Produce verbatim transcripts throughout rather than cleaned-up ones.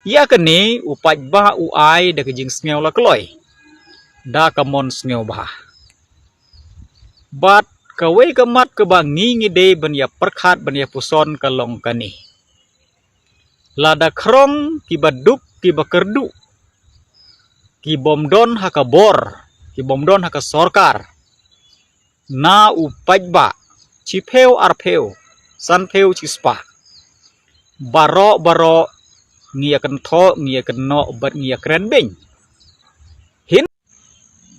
Ïa kane u paidbah u ai da ka jingsngew la kloi, da ka mon sngewbha. Bad kawei ka mat kaba ngi ngi dei ban ïa pyrkhat ban ïa puson ka long kane. Lada khrong kiba duk kiba kyrduh, ki bym don ha ka bor, ki bym don ha ka sorkar, na u paidbah, shiphew arphew, sanphew shispah, baroh baroh ngi ïa kynthoh, ngi ïa kynnoh bad ngi ïa kren beiñ. Hin.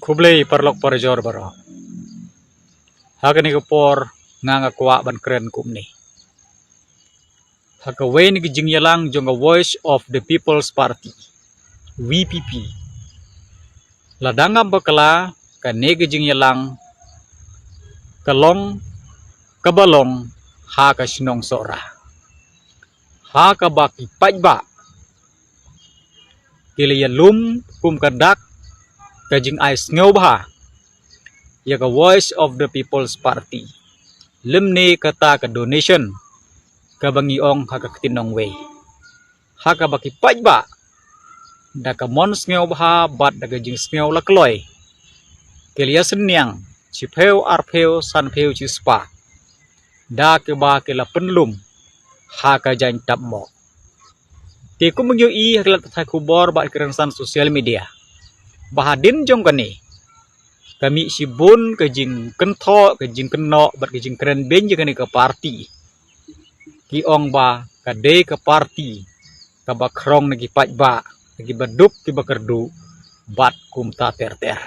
Khublei paralok parajor baroh. Ha kane ka por nga nga kwah ban kren kumne. Ha kawei na ki jingïalang jong ka Voice of the People's Party, V P P. Lada ngam bakla, kane ka jingïalang ka long kaba long ha ka shnong Sohra, ha kaba ki paidbah ki la ïalum kum ka dak ka jingai sngewbha ïa ka Voice of the People's Party, lymne kata ka donation kaba ngi ong ha ka ktien nongwei, ha kaba ki paidbah da ka mon sngewbha bad da ka jingsngew la kloi ki la ïa synñiang shiphew arphew sanphew shispah, da kiba ki la pynlum ha ka jaiñ tap mo. Te kum ba ngi ïohi ha ki lad pathai khubor bad ki rynsan social media, ba hadien jong kane ka mih shibun ka jingkynthoh, ka jingkynnoh bad ka jingkren beiñ ïa kane ka party. Ki ong ba ka dei ka party kaba khrong na ki paidbah, na kiba duk kiba kyrduh bad kumta ter ter.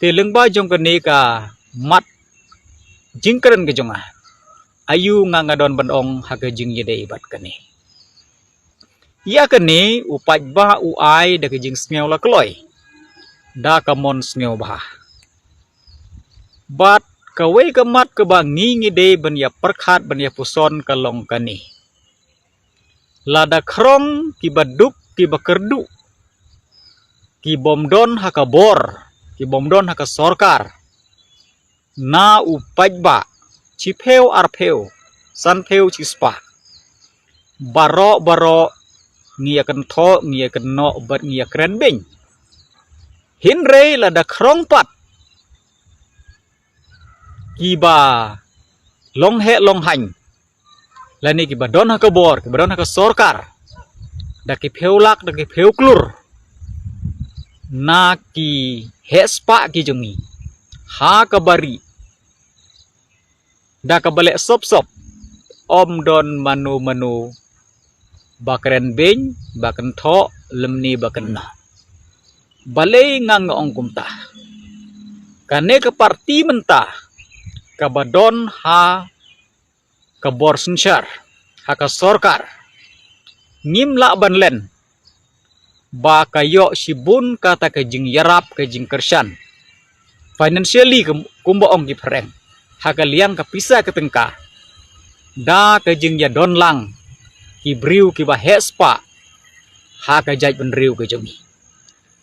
Te lyngba jong kane ka mat jingkren ka jong nga, aïu nga nga don ban ong ha ka jingïadei bad kane. Ïa kane u paidbah u ai da ka jingsngew la kloi, da ka mon sngewbha. Bad kawei ka mat kaba ngi ngi dei ban ïa pyrkhat ban ïa puson ka long kane. Lada khrong kiba duk kiba kyrduh, ki bym don ha ka bor, ki bym don ha ka sorkar, na u paidbah, shiphew arphew, sanphew shispah, baroh baroh ngi ïa kynthoh, ngi ïa kynnoh bad ngi ïa kren beiñ. Hynrei lada khrong pat kiba long heh long haiñ, lane kiba don ha ka bor, kiba don ha ka sorkar, da ki phew lak, da ki phew klur, na ki heh spah ki jong ngi ha kaba rieh, da kaba leh sop sop, ym don mano mano ba kren beiñ, ba kynthoh, lymne ba kynnoh. Balei nga nga ong kumta? Kane ka party mynta kaba don ha ka bor synshar, ha ka sorkar, ngim lah ban len ba ka ïoh shibun kata ka jingïarap, ka jingkyrshan financially, kum, kumba ong ki phareng, ha ka liang ka pisa ka tyngka, da ka jingïadon lang ki briew kiba heh spah ha ka jaitbynriew ka jong ngi.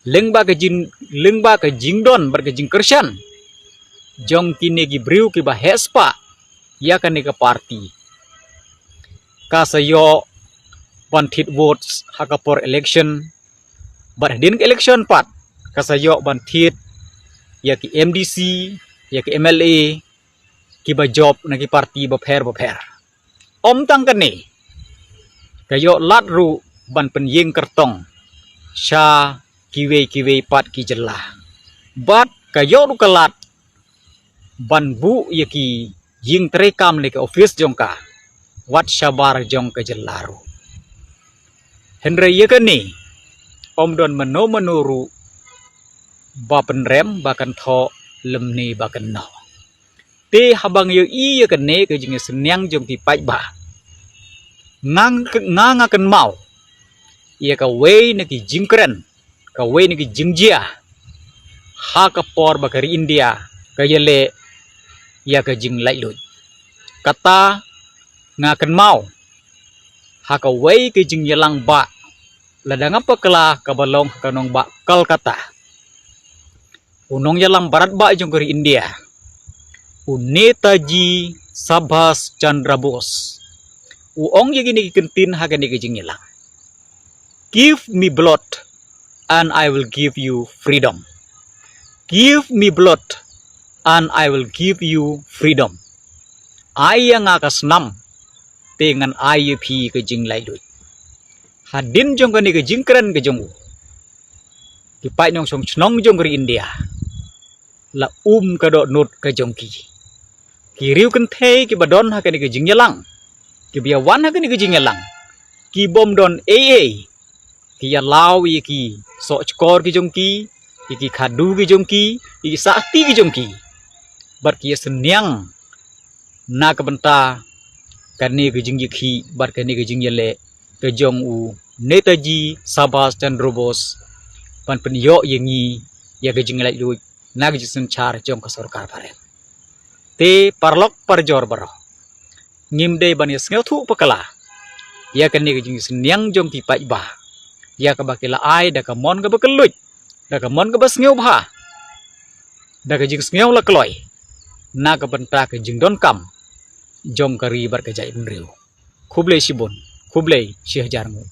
Lyngba ka jing, lyngba ka jingdon bad ka jingkyrshan jong kine ki briew kiba heh spah ïa kane ka party, ka sa ïoh ban thied votes ha ka por election, bad hadien ka election pat ka sa ïoh ban thied ïa ki M D C, ïa ki M L A, kiba jop na ki party bapher bapher. Ym tang kane, ka ïoh lad ruh ban pynïeng kyrtong sha kiwei kiwei pat ki jylla. Bad ka ïoh ruh ka lad ban buh ïa ki ïing treikam, lane ki office jong ka, wat shabar jong ka jylla ruh. Hynrei ïa kane, ym don mano mano ruh ba pynrem, ba kynthoh, lymne ba kynnoh. Te haba ngi ïohi ïa kane ka jingsynñiang jong ki paidbah, nga, nga nga kynmaw ïa kawei na ki jingkren, kawei na ki jingjia ha ka por ba ka ri India ka ïaleh ïa ka jinglaitluid. Kata nga kynmaw ha kawei ka jingïalang bah, lada ngam bakla kaba long ha ka nongbah Kolkata, u nongïalam barat bah jong ka ri India, u Netaji Subhas Chandra Bose, u ong ïa kine ki kyntien ha kane ka jingïalang. Give me blood and I will give you freedom. Give me blood and I will give you freedom. Ai ïa nga ka snam, te ngan ai ïa phi ka jinglaitluid. Hadien jong kane ka jingkren ka jong u, ki paid nongshong shnong jong ka ri India la um ka dohnud ka jong ki. Ki riew kynthei kiba don ha kane ka jingïalang, kiba ïa wan ha kane ka jingïalang, ki bym don ei ei, ki ïa law ïa ki sohchkor ki jong ki, ïa ki khadu ki jong ki, ïa ki sahti ki jong ki, bad ki ïa synñiang na ka bynta kane ka jingïakhih bad kane ka jingïaleh ka jong u Netaji Subhas Chandra Bose, ban pynïoh ïa ngi ïa ka jinglaitluid na ka jingsynshar jong ka sorkar barit. Te paralok parajor baroh, ngim dei ban ïa sngewthuh bakla ïa kane ka jingsynñiang jong ki paidbah ïa kaba ki la ai da ka mon kaba kylluid, da ka mon kaba sngewbha, da ka jingsngew la kloi na ka bynta ka jingdonkam jong ka ri bad ka jaitbynriew. Khublei shibun, khublei shihajar nguh.